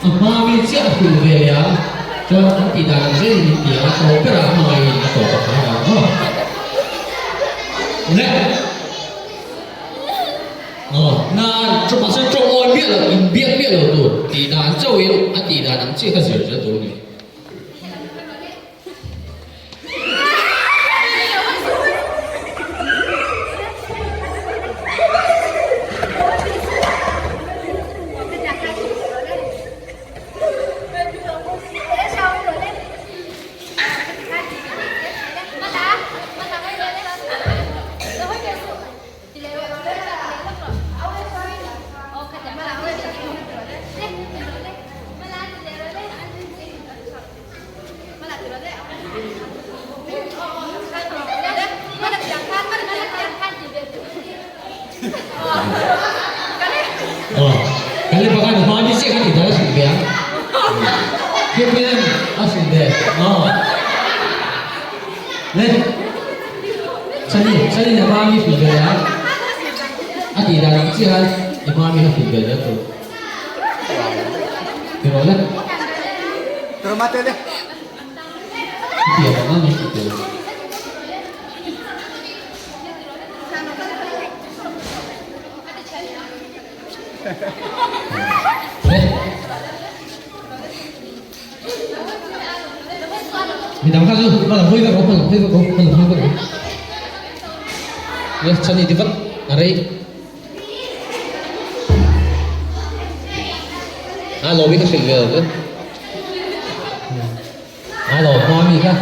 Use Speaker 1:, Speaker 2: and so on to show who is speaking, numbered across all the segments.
Speaker 1: A hma mi chiah a hrilh ve leh a, chuan an tih dan ang zelin min ti a, tawp berah a hmangaihin a tawp a khar ang maw? Le! Aw, na mahse tawng awi miah lo, inbiak miah lo tur tih dan chauhin a tih dan ang chiah kha zir zel tur a ni. Kan le pakhat hma ni chiah kha ti dan a hrilh ve ang. Khian a hrilh ve. Le Chani, Chani na hma mi hrilh ve ang. A tih dan ang chiah khan i hma mi kha hrilh ve zel tur. Ti rawh le. Ti ang ang ni ti. Midang kha chu hma lam hawi vek rawh, hma lam hawi vek rawh, hma lam hawi vek rawh. Le chhan i ti vat a rei. A lo mi ka hrilh ve lo le. A lo hma mi kha.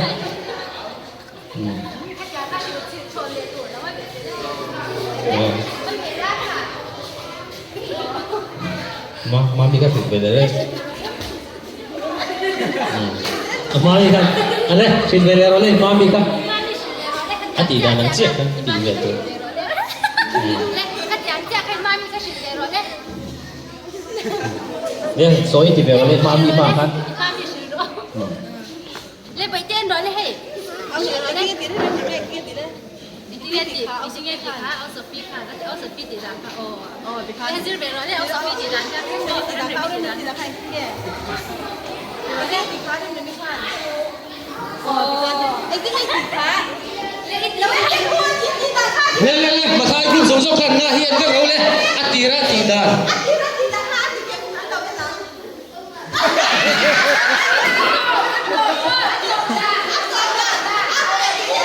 Speaker 1: Ma mami ka hrilh ve leh le. A mami kha ale hrilh ve leh rawh le mami kha. A tih dan ang chiah kha tih ve tur. Le sawi ti ve rawh le mami hma khan. Le le le Mathai group zawng zawng khan nga hi an vek ro le a tira tih dan.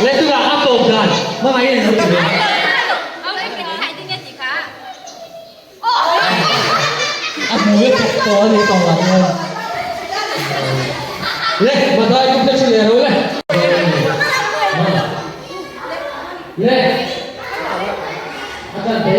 Speaker 1: Le tunah a tawp dan hmangaih in an lo ti ve a. A hmui a chawk tawh a ni tawh ang le. Le Mathai group te chu le ro le. Le a chan te.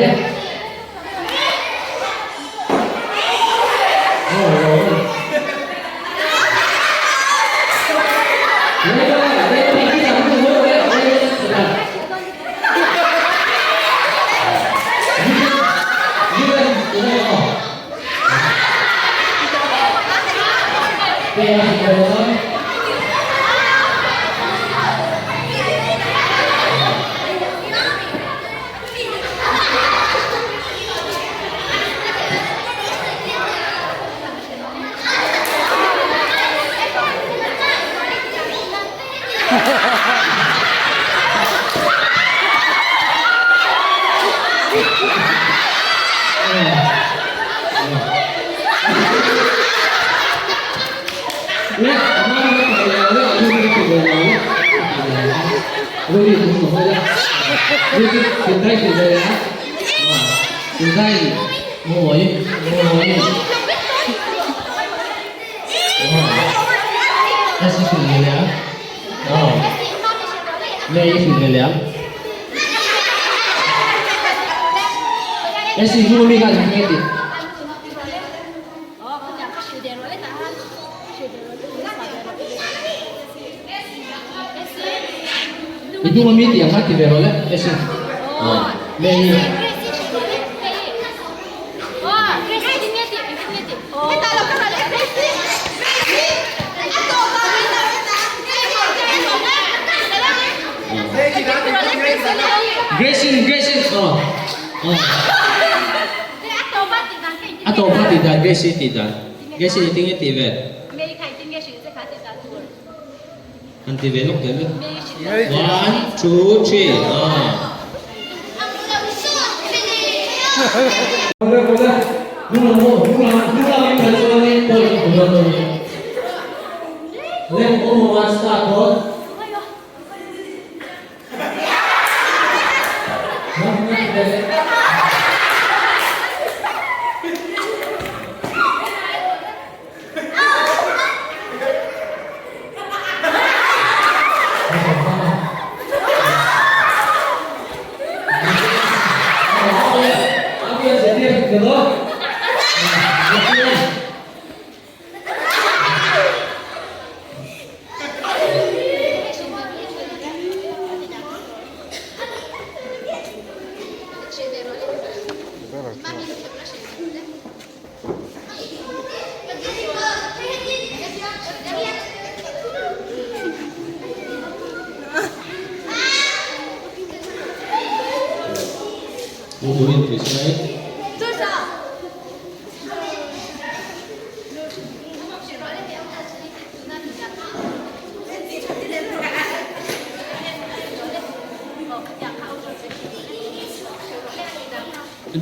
Speaker 1: I hnung ami tih ang kha ti ve rawh le Esi. Me hi. Grace Grace oh. Oh. A tawp a tih dan Grace tih dan. Grace engtin nge tih ve? Han ti ve lawk teh le. One, two, three, ah.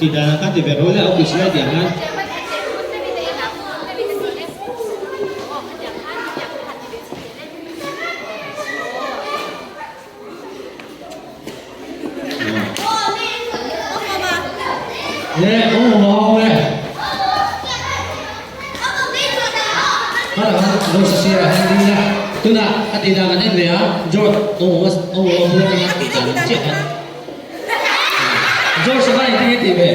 Speaker 1: Ti dan kha ti ve rawh le office lai tih ang hian. Le awm awm awm le. Kha lo sa sirah hian ding ila tunah a tih dan kan en ve a George awm awm awm awm bula tanga tih dan ang chiah khan. George a va engtin nge tih ve?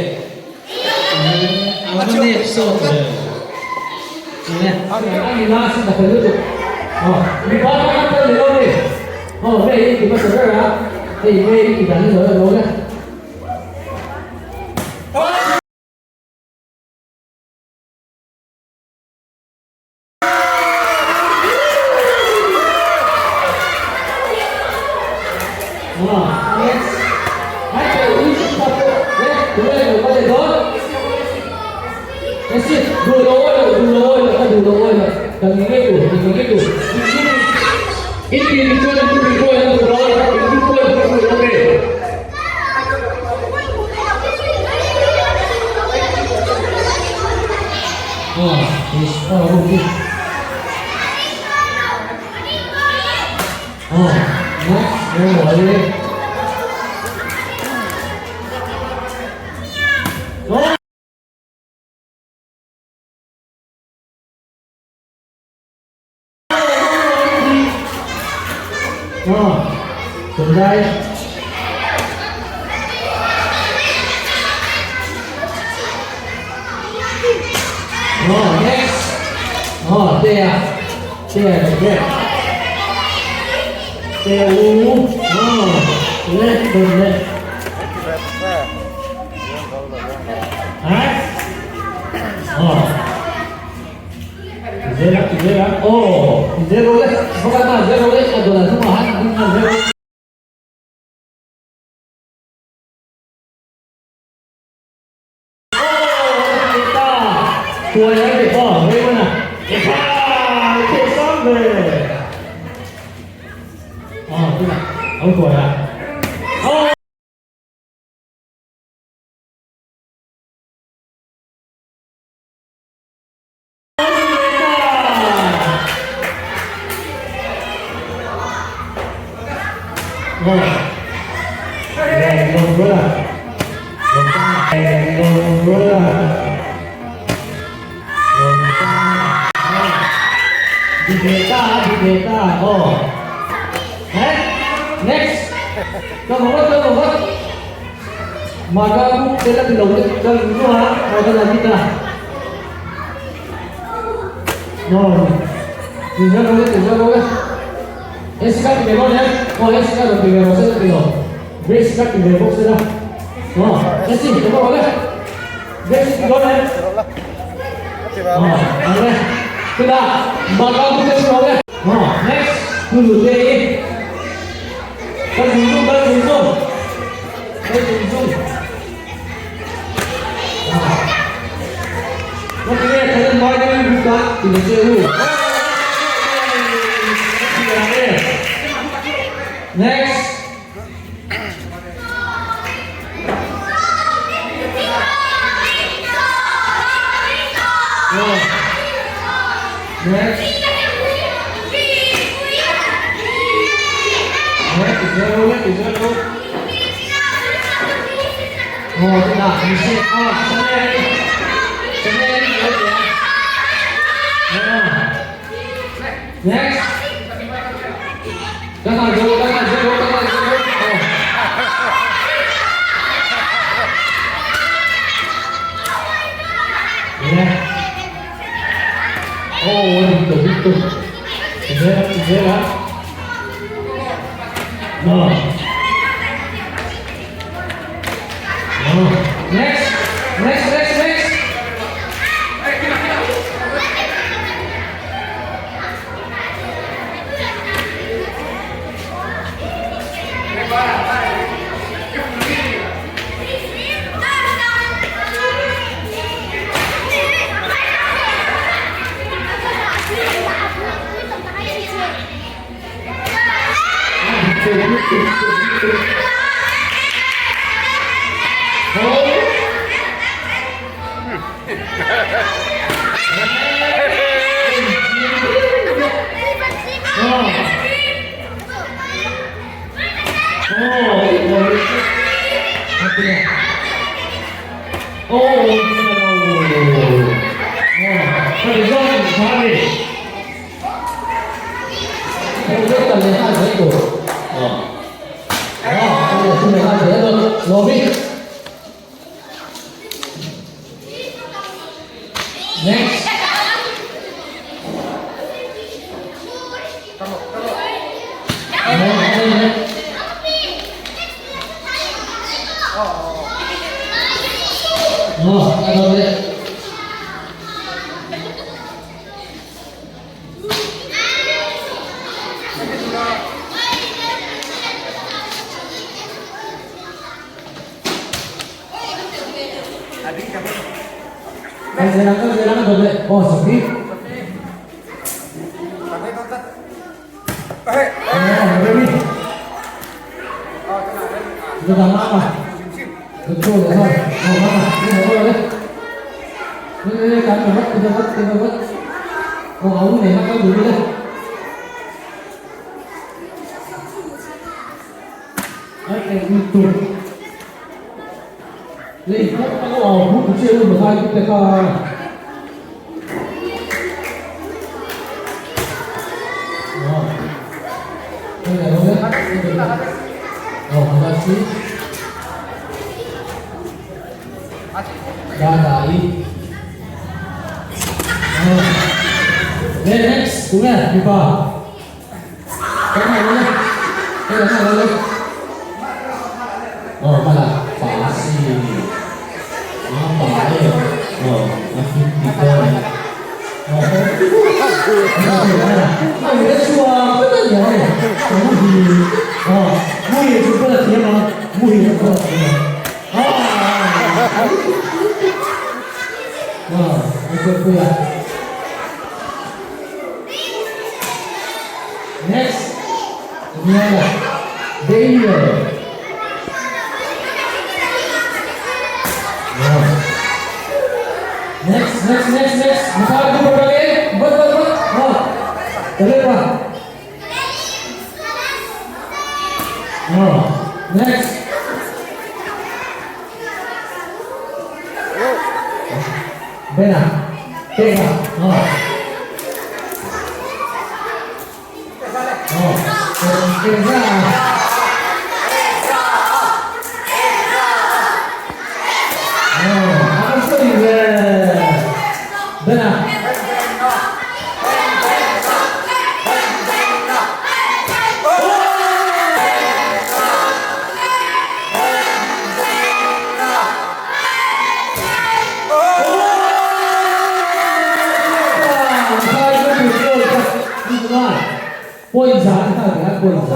Speaker 1: A va nep sawt ve. A ni la sin a fel lutuk. Aw mipa kha kan tel leh lo ni. Aw hei i ti hmasa ber a, hei hei i ti dan hi lo la lo le. kha ti ta che u. Next. Next. Next. Next. Next, next, next. Next. Oh, Sophie. Betul, oh, oh, mama, ini ini, ini, kamu buat, kita buat, kita buat. Oh, aku nih, aku dulu deh. Oke, itu. Nih, aku oh, aku kecil lu besar kita kan. Oh. Ini Oh, makasih. Dadai. Oh. Next, tunga, Pipa. Kamu boleh. Eh, kamu boleh. Oh, malah pasti. Apa eh? Oh, masih tiga. Oh. 那你的书啊，不得了嘞！哦，木也就不能贴吗？木也不能贴吗？啊！啊，那就不要。Next, ini ada Daniel. Next, next, next, next. Maka aku berbalik. Buat, buat, buat. Oh, boleh pak. Oh, next. Bena, Tega. Oh. Oh, Tega. Oh, apa sih Bena. Oh, Bena. Oh, Poinza, poinza.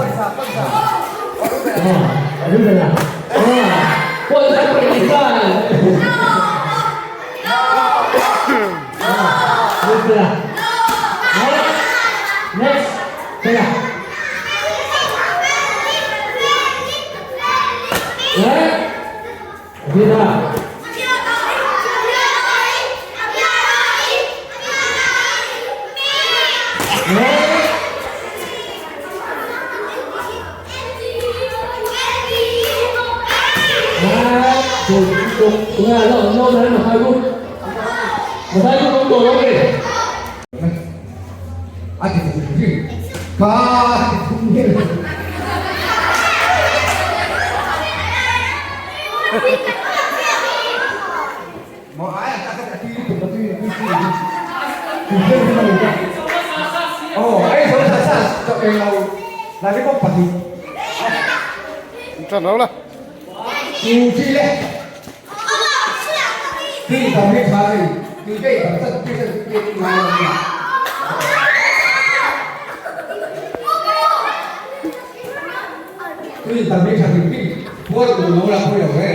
Speaker 1: Oh, sela. Next. Sela. Eh? Vida.
Speaker 2: A ti thum ri ka ti thum ri. Mo ai a ka ti tu ka ti ti ti ti ti ti ti. Oh, ai so sa sa to e lo la ni ko pa ti.
Speaker 3: Chân đâu là.
Speaker 2: Tu chi le. Ti ta mi cha ni. Ti ke ta sa ti sa ti ti ma. Ti ta mi cha ti ti. Bo tu lo la ko yo le.